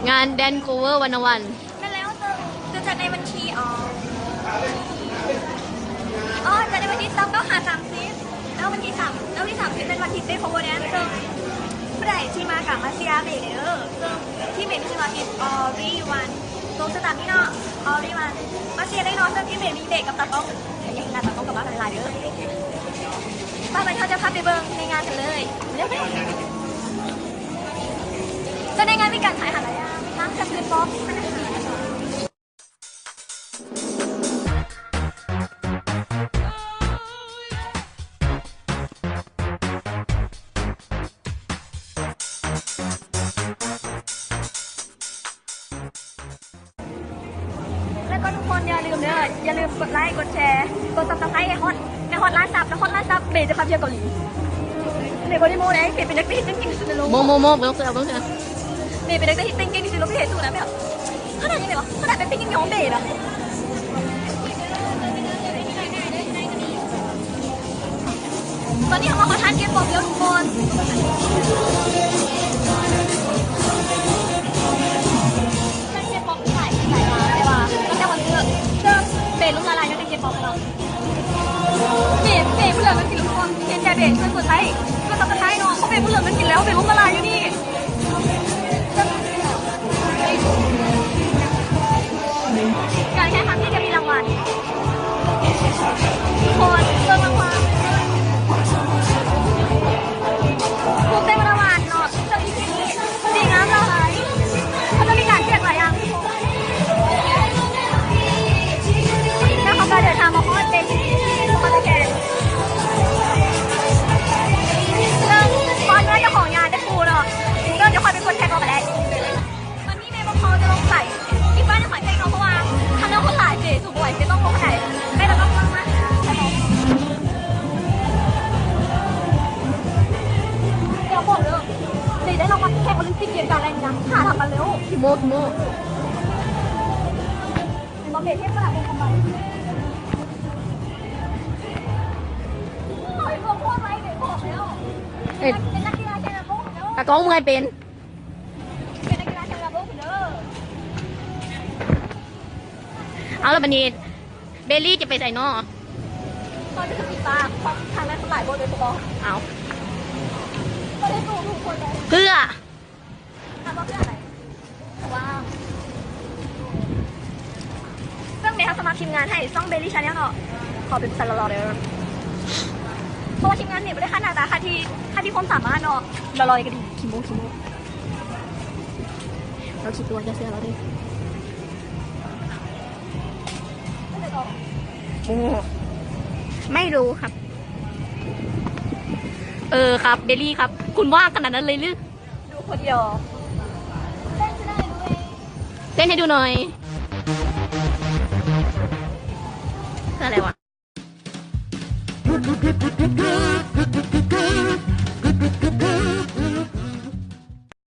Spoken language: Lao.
ງານ Dance Cover ວັນນະວັນ. ແມ່ນແລ້ວ ເຊິ່ງຈະຈັດໃນວັນທີ ອໍ ອໍ ຈັດໃນວັນທີຊາວເກົ້າຫາສາມສິບ ແລ້ວວັນທີສາມ ແລ້ວວັນທີສາມສິບເປັນວັນທີ Dance Cover Dance ເຊິ່ງຜູ້ໃດທີ່ມາກະມາເຊຍເບເດີ ເຊິ່ງທີມເບມີຊື່ວ່າທີມ Everyone ຕົງສະຕາມນີ້ເນາະ Everyone ມາເຊຍໄດ້ເນາະ ເຊິ່ງທີມເບມີເບກັບຕາກ້ອງ ຢ່າເຫັນໜ້າຕາກ້ອງກັບມາຫຼາຍໆເດີ. ໄປ ໄປ ເຮົາຈະພາໄປເບິ່ງໃນງານກັນເລີຍ. ແລ້ວໃນງານມີການຂາຍອາຫານຫຼາຍຢ່າງ ທັງເຄື່ອງດື່ມປອບ ແລ້ວກໍທຸກຄົນຢ່າລືມເດີ ຢ່າລືມກົດໄລ ກົດແຊ ກົດ Subscribe ໃຫ້ຮອດ ໃຫ້ຮອດລ້ານຊັບ ແລ້ວຮອດລ້ານຊັບ ເບຈະພາໄປທ່ຽວເກົາຫຼີ. ເບບໍ່ໄດ້ໂມ້ເດ້ ເບເປັນນັກເຕັ້ນທີ່ເກັ່ງທີ່ສຸດໃນໂລກ. ໂມ້ ໂມ້ ໂມ້ ບໍ່ຕ້ອງແຊ ບໍ່ຕ້ອງແຊ. ເບເປັນນັກເຕັ້ນທີ່ເກັ່ງທີ່ສຸດໃນໂລກ ເບເຮັດສູນນະ ແບບ ຂະໜາດນີ້ເລີຍຫວະ ຂະໜາດເປັນເພງຍັງຍອມເບນະ. ຕອນນີ້ເຮົາມາຮອດຮ້ານເຄປັອບແລ້ວທຸກຄົນ. ຮ້ານເຄປັອບມີຫຼາຍ ຫຼາຍຮ້ານ ແຕ່ວ່າແລ້ວແຕ່ຄົນຊື້ ເຊິ່ງເບລົ້ມລະລາຍໃນເຄປັອບແລ້ວ. ເບ ເບບໍ່ເຫຼືອເງິນກິນແລ້ວທຸກຄົນ ເຫັນໃຈເບຊ່ວຍກົດໄລ ຊ່ວຍ Subscribe ເນາະ ເພາະເບບໍ່ເຫຼືອເງິນກິນແລ້ວ ເບລົ້ມລະລາຍຢູ່ນີ້. ການແຂ່ງຂັນທີ່ຈະມີລາງວັນ ທຸກຄົນເບິ່ງລາງວັນ ພວກເຕັ້ນລາງວັນເນາະ ເຊິ່ງອີພີນີ້ດີງາມຫຼາຍ ເຂົາຈະມີການແຈກຫຼາຍຢ່າງ ແລ້ວເຂົາກໍເດີນທາງມາຮອດເວທີ ເຂົາຈະແຂ່ງ ເຊິ່ງຕອນນີ້ເຈົ້າຂອງງານໄດ້ຄູ່ເນາະ ເຊິ່ງດຽວຂ້ອຍເປັນຄົນແທັກເອົາກໍໄດ້. ຕອນນີ້ແມ່ນພວກເຮົາຈະລົງໄປທີ່ບ້ານນະຄອນໄທເນາະ ເພາະວ່າຖ້ານ້ອງຄົນຫຼາຍເຈສວຍ ຈະຕ້ອງລົງໄປ ແມ່ນລະຕ້ອງລົງມາ ດຽວບອກເດີ ເຈໄດ້ລາງວັນແຂ່ງໂອລິມປິກເກມການແລງນີ້ນະ ຫາທຳກັນເລັວ. ຂີ້ໂມ້ ຂີ້ໂມ້ ເຫັນບໍ່ ເມເທບຂະໜາດບໍ່ທຳໄມ ໂອ້ຍ ບອກໂຄດໄວເດ ບອກແລ້ວ ເປັນນັກ ເປັນນັກກິລາແຂ່ງລຳໂພງແລ້ວ ຕາກ້ອງເມື່ອຍເປັນ ເປັນນັກກິລາແຂ່ງລຳໂພງພຸ້ນເດີ. ເອົາລະບາດນີ້ ເບລລີຈະໄປໃສເນາະ? ຂ້ອຍຈະໄປຕີປາ ເພາະທາງນັ້ນມັນຫຼາຍໂບດໂດຍສະເພາະ. ເອົາ ບໍ່ໄດ້ໂກຫກທຸກຄົນເລີຍ. ເພື່ອ? ຖາມວ່າເພື່ອອະໄລ? ເພາະວ່າ ເຊິ່ງເບຮັບສະໝັກທີມງານໃຫ້ຊ່ອງເບລລີແຊນແນວເນາະ ຂໍເປັນຜູ້ຊາຍຫຼໍ່ໆເດີ ເພາະວ່າທີມງານນີ້ບໍ່ໄດ້ຄັດໜ້າຕາ ຄັດທີ່ ຄັດທີ່ຄວາມສາມາດເນາະ ຫຼໍ່ໆກໍດີ. ຂີ້ໂມ້ ຂີ້ໂມ້ ລາວຂີ້ຕົວະ ຢ່າເຊື່ອລາວເດີ. ໂອ້ ໄມ່ຮູ້ຄັບ. ເອີຄັບ ເບລລີຄັບ ຄຸນວ່າງຂະໜາດນັ້ນເລີຍຫຼື? ດູຄົນດຽວ ເຕັ້ນໃຫ້ດູໜ້ອຍ ເຕັ້ນໃຫ້ດູໜ້ອຍ ເພື່ອອະໄລວະ?